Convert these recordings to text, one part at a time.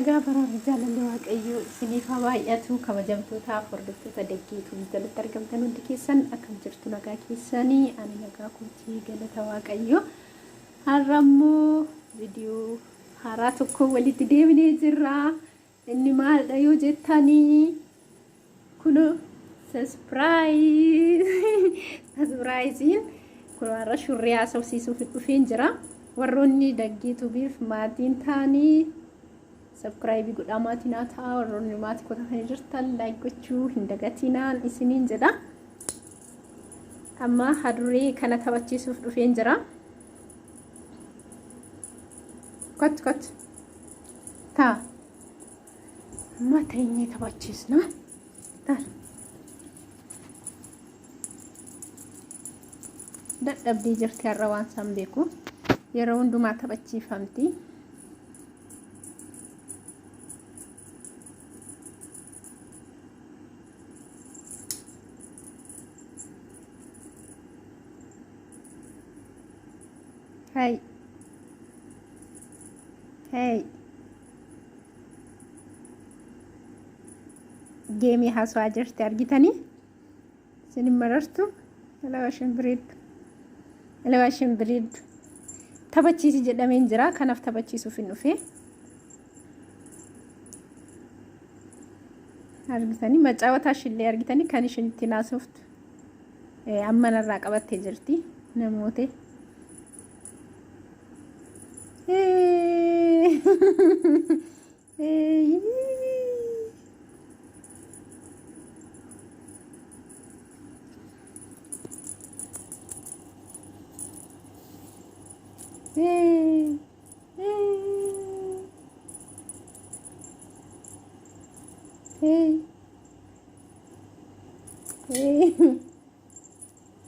Nagaa baraarri jaalalli Waaqayyoo isiniif haa baay'atu. Kabajamtootaaf hordoftoota Daggeetuu jalatti argamtan hundi keessan akkam jirtu? Nagaa keessanii? Ani nagaa kootii, galata Waaqayyoo. Har'a immoo viidiyoo haaraa tokko walitti deebinee jirra. Inni maalidha yoo jettanii, kunoo surprise kun har'a shurrii haasofsiisuuf dhufeen jira. Warroonni Daggeetuubiif maatiin ta'anii subscribe godhaa, maatii naa ta'a. Warroonni maatii koo ta'anii jirtan like gochuu hin dagatinaan isiniin jedha. Amma hadurree kana taphachiisuuf dhufeen jira. Kottu, kottu, taa. Amma teenyee taphachiisna. Taa. Dadhabdee jirti har'a, waan isaan beeku. Yeroo hundumaa taphachiifamti. Hey. Hey. Geemii haasawaa jirti argitanii? Isin hin marartu? Alawaa isheen bareeddu. Alawaa isheen bareeddu. Taphachiisi jedhameen jira. Kanaaf taphachiisuuf hin dhufe. Argitanii macaawataa ishillee argitanii kan isheen ittiin haasoftu. Amma narraa qabattee jirti namoota.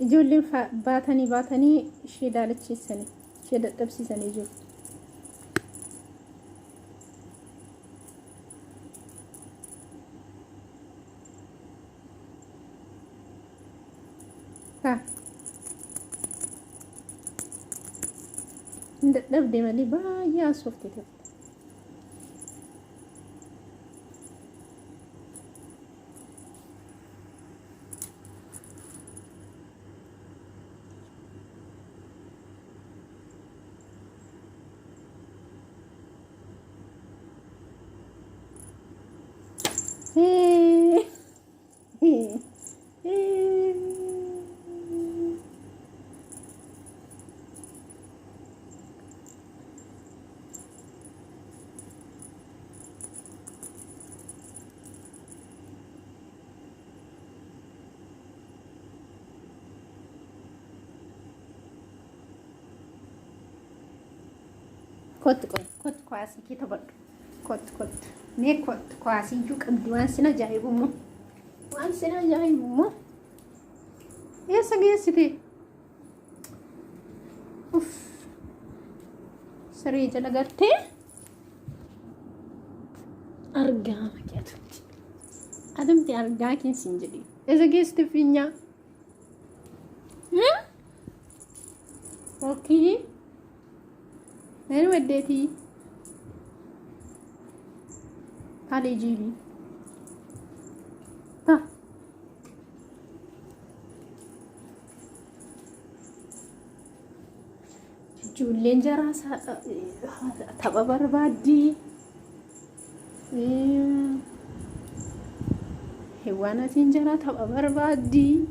Ijoolleen baatanii baatanii ishee daalacheessanii, ishee dadhabsiisanii jiru. Taa. Hin dadhabde malee baay'ee haasofte turte. Hey. Hey. Kottu, kottu, kuwaasii kee taphadhu. Kottu, kottu. Mee kottu, kuwaasii iyyuu qabdi. Waan sin ajaa'ibu immoo. Waan sin ajaa'ibu immoo. Eessa geessite? Uff. Siree jala galtee? Argaa kee atumti. Atumti argaa kee sin jedhi. Eessa geessite fiinyaa? Okay. Nani waddeetii? Taalee jiibii. Ta. Ijoolleen jaraa tapha barbaaddii. Hewwaanatiin jaraa tapha barbaaddii.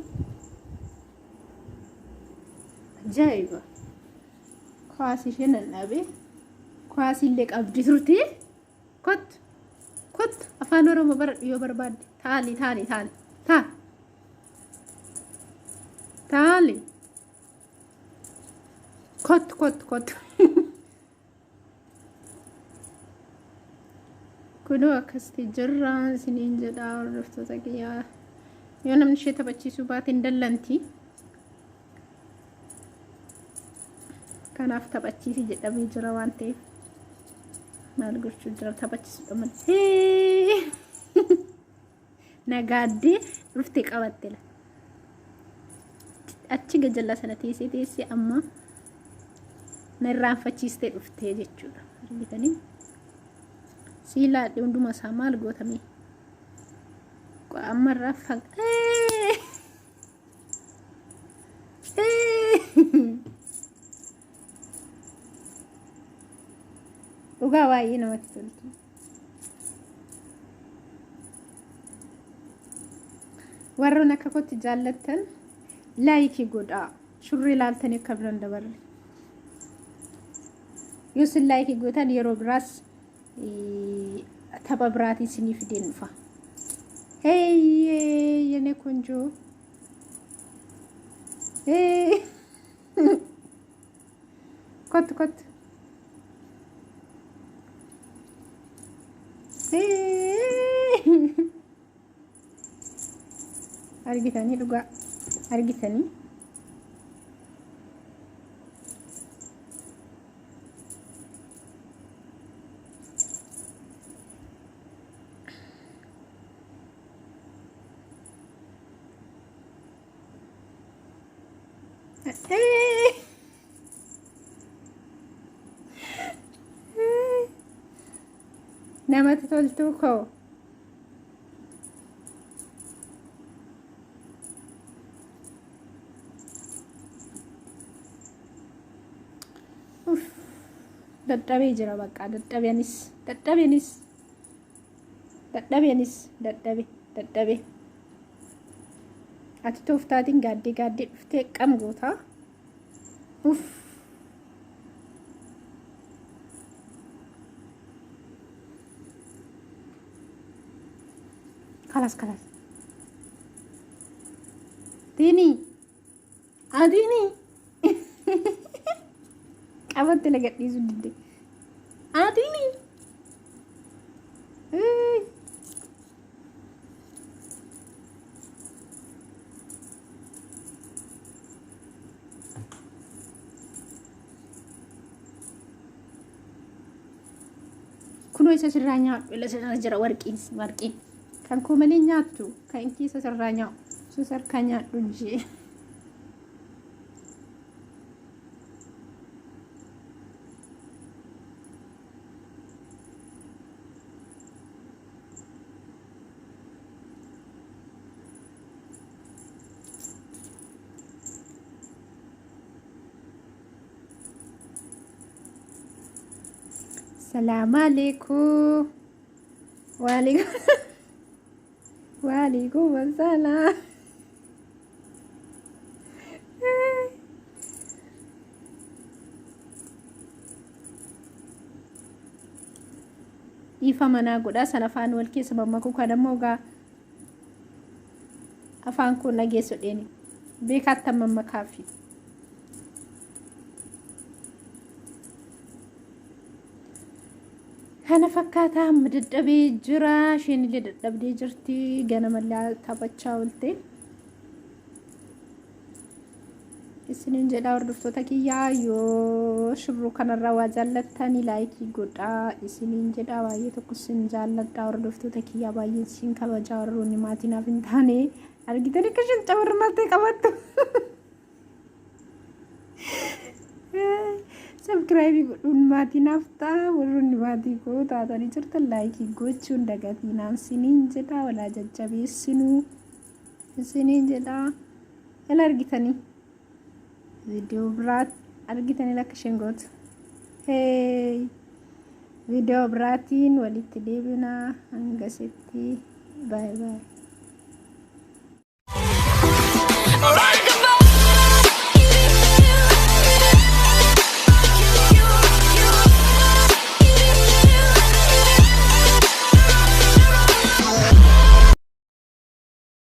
Ajaa'iba! Kwaasii ishee nan dhabe. Kwaasii illee qabdi turte. Kottu, kottu, afaan Oromoo baradhu yoo barbaadde. Taali, taali, taali, taa. Taali. Kottu, kottu, kottu. Kunoo akkasitti jirra isiniin jedha, hordoftoota kiyyaa. Yoo namni ishee taphachiisuu baate hin dallanti. Kanaaf taphachiisi jedhamee jira waan ta'eef maal gochuu jira, taphachiisuudha malee. Nagaaddee dhufte qabatte la. Achi gajallaa sana teessee teessee amma na irraanfachiistee dhuftee jechuudha. Argitanii? Sii laadhe hunduma isaa maal gootame? Ammarraa dhugaa baay'ee namatti toltu. Warroon akka kootti jaallattan like godhaa. Shurrii ilaaltanii akka biraan dabarre. Yoo isin like gootan yeroo biraas tapha biraatiin isinii fideen dhufa. Heeyyee የኔ ቆንጆ kottu kottu. Argitanii dhugaa argitanii. Namatti toltuu koo. Dadhabee jira bakka dadhabeenis dadhabeenis dadhabeenis dadhabe dadhabe. Ati tooftaatiin gaaddee gaaddee dhuftee qam gootaa. Uff. خلاص خلاص تيني أديني qabatte la gadhiisuu didde. Atiini. Kunoo isa sirraa nyaadhu ila sirraa jira warqiin warqiin. Kan koo malee nyaattu kan inni isa sirraa nyaadhu sun sarkaa nyaadhu jee. Salaamu alaikum. Waalaikum. Waalaikum assalam. Ifa manaa godhaa sana afaan wal keessa mammakuu kan ammoo gaa afaan kun nageessu dheeni beekaatti mammakaafi. Kana fakkaataa amma dadhabee jira. Isheen illee dadhabdee jirti. Ganamallee taphachaa oolte. Isiniin jedhaa hordoftoota kiyyaa yoo shirruu kanarraa waa jaallattanii like godhaa. Isiniin jedhaa baay'ee tokko isin jaalladhaa hordoftoota kiyyaa baay'een isin kabajaa warroonni maatii naaf hin taane argitanii akka isheen cabarmattee qabattu. Subscribe godhuun maatii naaf ta'a warroonni maatii koo taatanii jirtan like gochuun dagatinaan isiniin jedhaa walaa jajjabeessinuu isiniin jedhaa. Ila argitanii viidiyoo biraa argitanii akka isheen gootu. Hey viidiyoo biraatiin walitti deebinaa hangasitti bye bye. Alright.